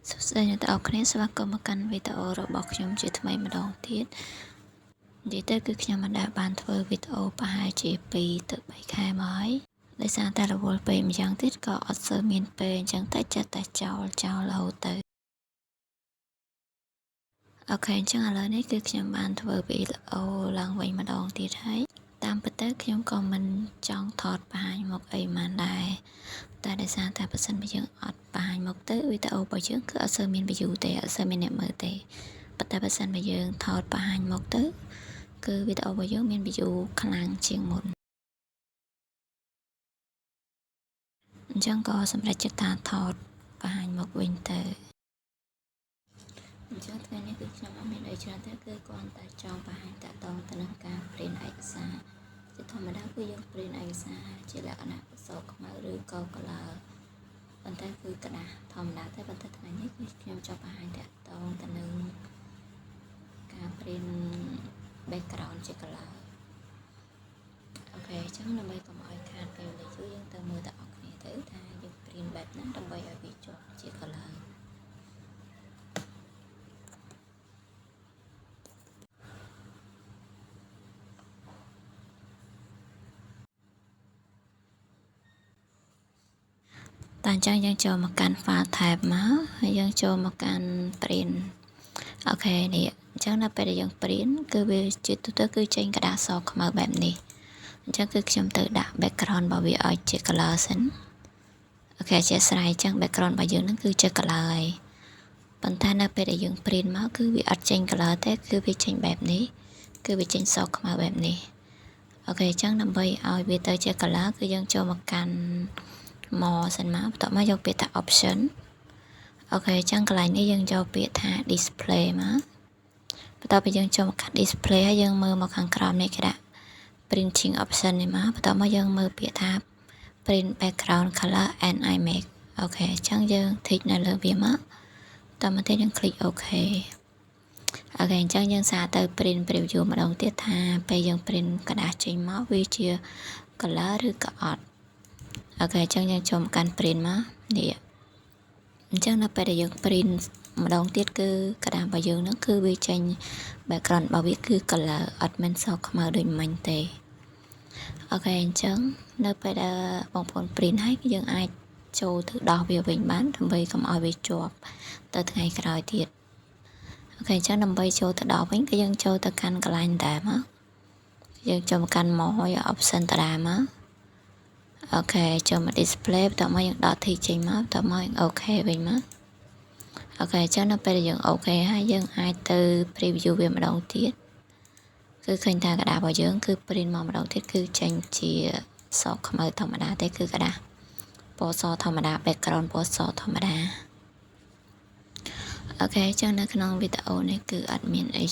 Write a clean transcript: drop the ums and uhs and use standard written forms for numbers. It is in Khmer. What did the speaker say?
សួស្តីអ្នកទាំងអស់គ្នាស្វាគមន៍មកកាន់វីដេអូរបស់ខ្ញុំជាថ្មីម្ដងទៀតនិយាយទៅគឺខ្ញុំមិនដែលបានធ្វើវីដេអូប្រហែលជា2ទៅ3ខែមកហើយដោយសារតែរវល់ពេកម្យ៉ាងទៀតក៏អត់សូវមានពេលអញ្ចឹងតែចិត្តតែចោលចោលរហូតទៅOK អញ្ចឹងឥឡូវនេះគឺខ្ញុំបានធ្វើវីដេអូឡើងវិញម្ដងទៀតហើយតាមពិតទៅខ្ញុំក៏មិនចង់ថតបង្ហាញមុខអីម៉ានដែរតែដោយសារតែបើសិនបើយើងអត់បង្ហាញមុខទៅវីដេអូរបស់យើងគឺអត់សូវមាន view ទេអត់សូវមានអ្នកមើលទេប៉ុន្តែបើសិនបើយើងថតបង្ហាញមុខទៅគឺវីដេអូរបស់យើងមាន view ខ្លាំងជាងមុនអញ្ចឹងក៏សម្រេចចិត្តថាថតបង្ហាញមុខវិញទៅអញ្ចឹងថ្ងៃនេះគឺខ្ញុំអត់មានអីច្រើនទេគឺគ្រាន់តែចង់បង្ហាញតាក់ទងទៅនឹងការ print ឯកសារជាធម្មតាគឺយើង print ឯកសារជាលក្ខណៈសខ្មៅឬក៏ color ប៉ុន្តែគឺក្រដាសធម្មតាទេប៉ុន្តែថ្ងៃនេះគឺខ្ញុំចង់បង្ហាញតាក់ទងទៅនឹងការ print background ជា color OK អញ្ចឹងដើម្បីកុំឲ្យខាតពេលវេលាយូរយើងទៅមើលទាំងអស់គ្នាទៅថាយើង print បែបណាដើម្បីឲ្យវាជាប់ជា color តែអញ្ចឹងយើងចូលមកកាន់ file type មកហើយយើងចូលមកកាន់ print OK នេះអញ្ចឹងដល់ពេលដែលយើង print គឺវាជាទូទៅគឺចេញក្រដាសសខ្មៅបែបនេះអញ្ចឹងគឺខ្ញុំទៅដាក់ background របស់វាឲ្យជា color សិន OK អធ្យាស្រ័យអញ្ចឹង background របស់យើងនឹងគឺជា color ហើយប៉ុន្តែនៅពេលដែលយើង print មកគឺវាអត់ចេញ color ទេគឺវាចេញបែបនេះគឺវាចេញសខ្មៅបែបនេះOK អញ្ចឹងដើម្បីឲ្យវាទៅជា color គឺយើងចូលមកកាន់ more សិនមកបន្ទាប់មកយកពាក្យថា option OK អញ្ចឹងកន្លែងនេះយើងយកពាក្យថា display មកបន្ទាប់ពីយើងចូលមកកាន់ display ហើយយើងមើលមកខាងក្រោមនេះគេដាក់ printing option នេះមកបន្ទាប់មកយើងមើលពាក្យថា print background color and image OK អញ្ចឹងយើង tick នៅលើវាមកតមកទៀតយើង click OK OK អញ្ចឹងយើងសារទៅ print preview ម្ដងទៀតថាពេលយើង print ក្រដាសចេញមកវាជា color ឬក៏អត់OK អញ្ចឹងយើងចូលមកកាន់ print មកនេះអញ្ចឹងនៅពេលដែលយើង print ម្ដងទៀតគឺក្រដាសរបស់យើងហ្នឹងគឺវាចេញ background របស់វាគឺ color អត់មែនសខ្មៅដូចមិញទេOK អញ្ចឹងនៅពេលដែលបងប្អូន print ហើយយើងអាចចូលទៅដោះវាវិញបានដើម្បីកុំឲ្យវាជាប់ទៅថ្ងៃក្រោយទៀត OK អញ្ចឹងដើម្បីចូលទៅដោះវិញគឺយើងចូលទៅកាន់កន្លែងដែរមកយើងចូលមកកាន់ more យក option តារាមក OK ចូលមក display បន្ទាប់មកយើងដក tick ចេញមកបន្ទាប់មកយើង OK វិញមក OK អញ្ចឹងនៅពេលដែលយើង OK ហើយយើងអាចទៅ preview វាម្ដងទៀតគឺឃើញថាក្រដាសរបស់យើងគឺ print មកម្ដងទៀតគឺចេញជាសខ្មៅធម្មតាទេគឺក្រដាសពណ៌សធម្មតា background ពណ៌សធម្មតាOK អញ្ចឹងនៅក្នុងវីដេអូនេះគឺអត់មានអី